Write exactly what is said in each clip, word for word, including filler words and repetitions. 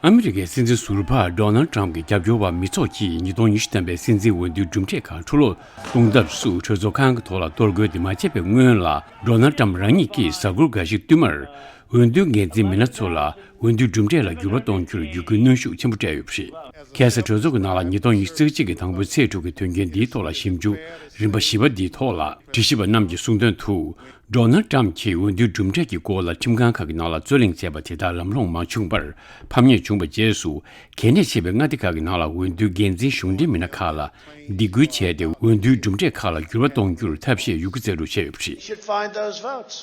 ཨ་མི་རི་ཀའི་སྲིད་འཛིན་ཟུར་པ་ཌོ་ནལ་ཌི་ཊརམ་གྱི་རྒྱབ་སྐྱོར་བ་མི་ཚོགས་ཀྱིས་ཉིས་སྟོང་ཉི་ཤུ་ཐམ་པའི་སྲིད་འཛིན་འོས་བསྡུའི་གྲུབ་འབྲས་ཁག་འཁྲུ་སློག་གཏོང་ཐབས་སུ་གྲོས་ཚོགས་ཁང་གི་ཐོག་ལ་གཏོར་རྒོལ་དེ་མ་བྱས་པའི་སྔོན་ལ། ཌོ་ནལ་ཌི་ཊརམ་རང་ཉིད་ཀྱིས་གཟའ་འཁོར་འགའ་ཞིག་བསྟུད་མར་འོས་བསྡུའི་འགན་འཛིན་མི་སྣ་ཚོ་ལ་འོས་བསྡུའི་གྲུབ་འབྲས་ལ་འགྱུར་བ་གཏོང་རྒྱུར་བརྒྱུད་སྐུལ་གནོན་ཤུགས་ཆེན་པོ་སྤྲད་ཡོད་པ་རེད། ཁ་སང་གྲོས་ཚོགས་ཀྱི་ནང་ལ་ཉིས་སྟོང་ཉི་ཤུ་རྩ་གཅིག་གི་དང་པོའི་ཚེས་དྲུག་གི་དོན་རྐྱེན་འདིའི་ཐོག་ལ་ཞིབ་འཇུག་རིམ་པ་བཞི་པ་འདིའི་ཐོག་ལ་དྲི་ཞིབ་པ་རྣམས་ཀྱིས་གསུངས་དོན་དུ། ཌོ་ནལ་ཌི་ཊརམ་གྱིས་འོས་བསྡུའི་གྲུབ་འབྲས་ཀྱི་སྐོར་ལ་ཁྲིམས་ཁང་ཁག་གི་ནང་ལ་རྩོད་གླེང་བྱས་པ་དེ་དག་ལམ་ལྷོང་མ་བྱུང་བར་ཕམ་ཉེས་བྱུང་བའི་རྗེས་སུ། གལ་གནད་ཆེ་བའི་མངའ་སྡེ་ཁག་གི་ནང་ལ་འོས་བསྡུའི་འགན་འཛིན་གཞུང་འབྲེལ་མི་སྣ་ཁག་ལ་སྡིགས་སྐུལ་བྱས་ཏེ། འོས་བསྡུའི་གྲུབ་འབྲས་ཁག་ལ་འགྱུར་བ་གཏོང་རྒྱུར་ཐབས་ཤེས་ཡོད་རྒུ་རྩལ་སྤྲུགས་བྱས་ཡོད་པ་རེད། Should find those votes.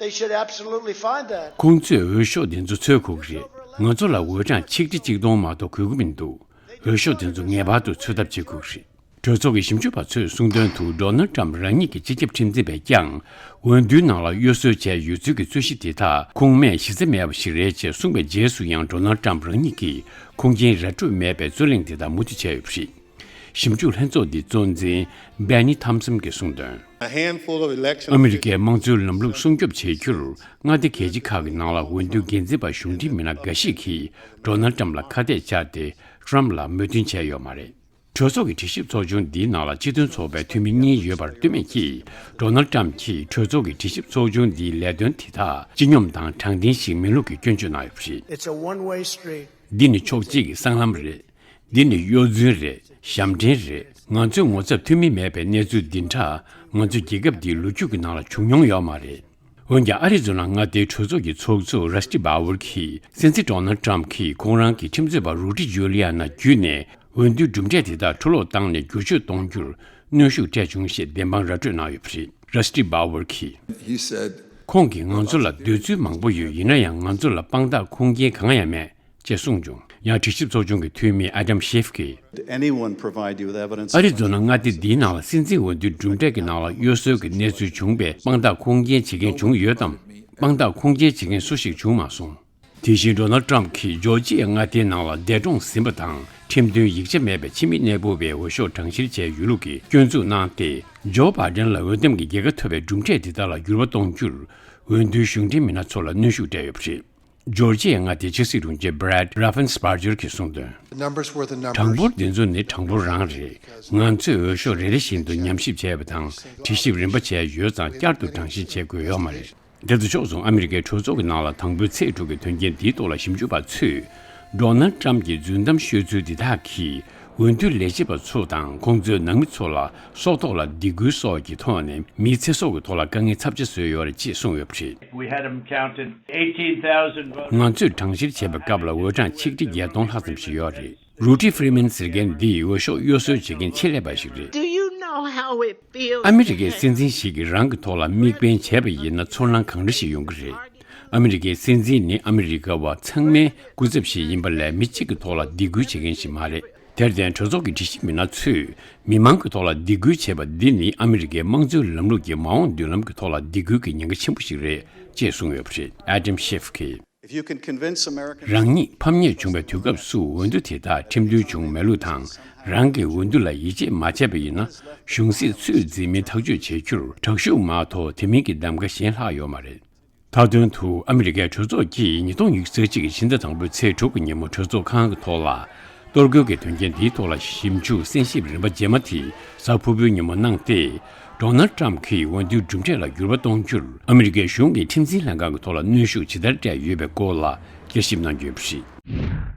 They should absolutely find that. ཁོང་ཚོས་འོས་ཤོག་དེ་ཚོ་འཚོལ་དགོས་ཀྱི་རེད། ང་ཚོ་ལ་འོས་གྲངས་ཆིག་ཁྲི་གཅིག་སྟོང་མ་གཏོགས་དགོས་ཀྱི་མི་འདུག་འོས་ཤོག་དེ་ཚོ་ངེས་པར་དུ་འཚོལ་ཐབས་བྱེད་དགོས་ཀྱི་རེད། གྲོས་ཚོགས་ཀྱི་ཞིབ་འཇུག་པ་ཚོས་གསུངས་དོན་དུ། ཌོ་ནལ་ཌི་ཊརམ་རང་ཉིད་ཀྱི་སྤྱི་ཁྱབ་ཁྲིམས་འཛིན་པས་ཀྱང་འོས་བསྡུའི་ནང་ལ་གཡོ་ཟོལ་བྱས་ཡོད་ཚུལ་གྱི་རྩོད་གཞི་དེ་དག་ཁུངས་མེད་གཞི་རྩ་མེད་པ་ཞིག་རེད་ཅེས་གསུངས་པའི་རྗེས་སུ་ཡང་ཌོ་ནལ་ཌི་ཊརམ་རང་ཉིད་ཀྱིས་ཁུངས་སྐྱེལ་ར་སྤྲོད་མེད་པའི་རྩོད་གླེང་དེ་དག་མུ་མཐུད་བྱས་ཡོད་པ་རེད། ཞིབ་འཇུག་ལྷན་ཚོགས་འདིའི་གཙོ་འཛིན་བྷེ་ནི་ཐམ་སན་གྱིས་གསུངས་དོན། A handful of election ཨ་མི་རི་ཀའི་དམངས་གཙོའི་ལམ་ལུགས་སྲུང་སྐྱོབ་བྱེད་རྒྱུར་མངའ་སྡེ་གལ་ཆེ་ཁག་གི་ནང་ལ་འོས་བསྡུའི་འགན་འཛིན་པ་གཞུང་འབྲེལ་མི་སྣ་འགའ་ཞིག་གིས་ཌོ་ནལ་ཌི་ཊརམ་ལ་ཁ་གཏད་བཅག་སྟེ་ཊརམ་ལ་མོས་མཐུན་བྱས་ཡོད་མ་རེད། གྲོས་ཚོགས་ཀྱི་དྲི་ཞིབ་ཚོགས་ཆུང་འདིའི་ནང་ལ་སྤྱི་མཐུན་ཚོགས་པའི་འཐུས་མི་གཉིས་ཡོད་པར་ལྟོས་མེད་ཀྱིས། ཌོ་ནལ་ཌི་ཊརམ་གྱིས་གྲོས་ཚོགས་ཀྱི་དྲི་ཞིབ་ཚོགས་ཆུང་འདིའི་ལས་དོན་དེ་དག་སྤྱི་སྙོམས་དང་དྲང་བདེན་ཞིག་མིན་ལུགས་ཀྱི་སྐྱོན་བརྗོད་གནང་ཡོད་པ་རེད། It's a one-way street. འདི་ནི་ཕྱོགས་གཅིག་གི་སྲང་ལམ་རེད། འདི་ནི་གཡོ་རྫུན་རེད། ཞབས་འདྲེན་རེད། ང་ཚོའི་ངོ་ཚབ་ཐུབ་མིན་མེད་པའི་གནས་ཚུལ་འདི་འདྲ་ང་ཚོའི་རྒྱལ་ཁབ་འདིའི་ལོ་རྒྱུས་ཀྱི་ནང་ལ་བྱུང་མྱོང་ཡོད་མ་རེད། འོན་ཀྱང་ཨ་རི་ཛོ་ན་མངའ་སྡེའི་གྲོས་ཚོགས་ཀྱི་ཚོགས་གཙོ་ར་སི་ཊི་བྷ་ཝར་གྱིས་སྲིད་འཛིན་ཌོ་ནལ་ཌི་ཊརམ་གྱིས་ཁོང་རང་གི་ཁྲིམས་རྩོད་པ་རུ་ཌི་ཇུ་ལི་ཡ་ན་བརྒྱུད་ནས་འོས་བསྡུའི་གྲུབ་འབྲས་དེ་དག་འཁྲུ་སློག་བཏང་ནས་བསྒྱུར་བཅོས་གཏོང་རྒྱུར་གནོན་ཤུགས་སྤྲད་བྱུང་ཞེས་བདེན་དཔང་ར་སྤྲོད་གནང་ཡོད་པ་རེད། ར་སི་ཊི་བྷ་ཝར་གྱིས། He said, ཁོང་གིས་ང་ཚོ་ལ་འདོད་ཚུལ་མང་པོ་ཡོད། ཡིན་ན་ཡང་ང་ཚོ་ལ་དཔང་རྟགས་ཁུངས་སྐྱེལ་གང་ཡང་མེད། ཅེས་གསུངས་བྱུང་། ཡང་དྲི་ཞིབ་ཚོགས་ཆུང་གི་འཐུས་མི་ཨ་དམ་ཤེབ་ཀྱིས། Did anyone provide you with evidence? ཨ་རི་ཛོ་ན་མངའ་སྡེ་འདིའི་ནང་ལ་སྲིད་འཛིན་འོས་བསྡུའི་གྲུབ་འབྲས་ཀྱི་ནང་ལ་གཡོ་ཟོལ་གྱི་གནས་ཚུལ་བྱུང་བའི་དཔང་རྟགས་ཁུངས་སྐྱེལ་བྱེད་མཁན་བྱུང་ཡོད་དམ། དཔང་རྟགས་ཁུངས་སྐྱེལ་བྱེད་མཁན་སུ་ཞིག་བྱུང་མ་སོང་། དེ་བཞིན་ཌོ་ནལ་ཌི་ཊརམ་གྱིས་ཇོར་ཇི་ཡ་མངའ་སྡེའི་ནང་ལ་འདས་གྲོངས་ཟིན་པ་དང་ཁྲིམས་མཐུན་ཡིག་ཆ་མེད་པའི་ཕྱི་མི་གནས་སྤོ་བའི་འོས་ཤོག་གྲངས་བཤེར་བྱས་ཡོད་ལུགས་ཀྱི་སྐྱོན་འཛུགས་གནང་སྟེ། ཇོ་བྷའི་ཌེན་ལ་འོས་འདེམས་ཀྱི་རྒྱལ་ཁ་ཐོབ་པའི་གྲུབ་འབྲས་དེ་དག་ལ་འགྱུར་བ་གཏོང་རྒྱུར་འོས་བསྡུའི་གཞུང་འབྲེལ་མི་སྣ་ཚོ་ལ་གནོན་ཤུགས་སྤྲད་ཡོད་པ་རེད། ཇོར་ཇི་ཡའི་མངའ་སྡེའི་ཕྱི་སྲིད་དྲུང་ཆེ་Brad Raffensperger གྱིས་གསུངས་དོན། The numbers were the numbers. གྲངས་འབོར་འདི་ཚོ་ནི་གྲངས་འབོར་རང་རེད། ང་ཚོས་འོས་ཤོག་རེ་རེ་བཞིན་དུ་ཉམས་ཞིབ་བྱས་པ་དང་དྲི་ཞིབ་རིམ་པ་བྱས་ཡོད་ཙང་བསྐྱར་དུ་གྲངས་བཤེར་བྱེད་དགོས་ཡོད་མ་རེད། དེ་དང་ཕྱོགས་མཚུངས་ཨ་མི་རི་ཀའི་གྲོས་ཚོགས་ཀྱི་ནང་ལ་དང་པོའི་ཚེས་དྲུག་གི་དོན་རྐྱེན་འདིའི་ཐོག་ལ་ཞིབ་འཇུག་པ་ཚོས་ཌོ་ནལ་ཊམ་གྱི་རྫུན་གཏམ་ཤོད་ཚུལ་འདི་དག་གིས་འོས་བསྡུའི་ལས་བྱེད་པ་ཚོ་དང་ཁོང་ཚོའི་ནང་མི་ཚོ་ལ་སྲོག་ཐོག་ལ་སྡིགས་སྐུལ་སོགས་ཀྱི་ཐོག་ནས་མིའི་ཚེ་སྲོག་གི་ཐོག་ལ་དཀའ་ངལ་ཚབས་ཆེ་བཟོས་ཡོད་རེད་ཅེས་གསུངས་ཡོད་པ་རེད། We had them counted eighteen thousand votes. ང་ཚོས་གྲངས་བཤེར་བྱས་པའི་སྐབས་ལ་འོས་གྲངས་ཆིག་ཁྲི་བརྒྱད་སྟོང་ལྷག་ཙམ་ཞིག་ཡོད་རེད། རུ་ཊི་ཕི་རི་མན་ཟེར་མཁན་འདིས་འོས་ཤོག་གཡོ་ཟོལ་བྱེད་མཁན་ཆེད་ལས་པ་ཞིག་རེད། Do you know how it feels? ཨ་མི་རི་ཀའི་སྲིད་འཛིན་ཞིག་གིས་རང་གི་ཐོག་ལ་དམིགས་འབེན་བྱས་པ་ཡིན་ན་ཚོར་སྣང་གང་འདྲ་ཞིག་ཡོང་གི་རེད། ཨ་མི་རི་ཀའི་སྲིད་འཛིན་ནི་ཨ་མི་རི་ཀ་བ་ཚང་མའི་སྐུ་ཚབ་ཞིག་ཡིན་པ་ལས་མི་གཅིག་གི་ཐོག་ལ་སྡིགས་སྐུལ་བྱེད་མཁན་ཞིག་མ་རེད། དེར་བརྟེན་གྲོས་ཚོགས་ཀྱི་དྲི་ཞིབ་མི་སྣ་ཚོས་མི་མང་གི་ཐོག་ལ་སྡིགས་སྐུལ་བྱས་པ་འདི་ནི་ཨ་མི་རི་ཀའི་དམངས་གཙོའི་ལམ་ལུགས་ཀྱི་མ་འོངས་མདུན་ལམ་གྱི་ཐོག་ལ་སྡིགས་སྐུལ་གྱི་ཉེན་ཁ་ཆེན་པོ་ཞིག་རེད་ཅེས་གསུངས་ཡོད་པ་རེད། ཨ་དམ་ཤེབ་ཀྱིས། If you can convince Americans རང་ཉིད་ཕམ་ཉེས་བྱུང་བའི་དུས་སྐབས་སུ་འོས་བསྡུ་དེ་དག་ཁྲིམས་མཐུན་བྱུང་མེད་ལུགས་དང་། རང་གི་འོས་བསྡུ་ལ་ཡིད་ཆེས་མ་བྱས་པ་ཡིན་ན། གཞུང་སྲིད་ཚུལ་འཛིན་མིན་ཐག་གཅོད་བྱེད་རྒྱུར་དྲག་ཤུགས་མ་གཏོགས་དེ་མིན་གྱི་གདམ་ག་གཞན་ལྷག་ཡོད་མ་རེད། མཐའ་དོན་དུ་ཨ་མི་རི་ཀའི་གྲོས་ཚོགས་ཀྱིས་ཉིས་སྟོང་ཉི་ཤུ་རྩ་གཅིག་གི་ཕྱི་ཟླ་དང་པོའི་ཚེས་དྲུག་གི་ཉིན་མོ་གྲོས་ཚོགས་ཁང་གི་ཐོག་ལ། གཏོར་རྒོལ་གྱི་དོན་རྐྱེན་འདིའི་ཐོག་ལ་ཞིབ་འཇུག་གསན་ཞིབ་རིམ་པ་རྗེས་མ་དེ་གཟའ་ཕུར་བུའི་ཉིན་མོ་གནང་སྟེ། ཌོ་ནལ་ཊམ་གྱིས་འོས་བསྡུའི་གྲུབ་འབྲས་ལ་འགྱུར་བ་གཏོང་རྒྱུར་ཨ་མི་རི་ཀའི་གཞུང་གི་ཁྲིམས་འཛིན་ལྷན་ཁང་གི་ཐོག་ལ་གནོན་ཤུགས་ཇི་ལྟར་སྤྲད་ཡོད་པའི་སྐོར་ལ་བསྐྱར་ཞིབ་གནང་རྒྱུ་ཡོད་པ་རེད།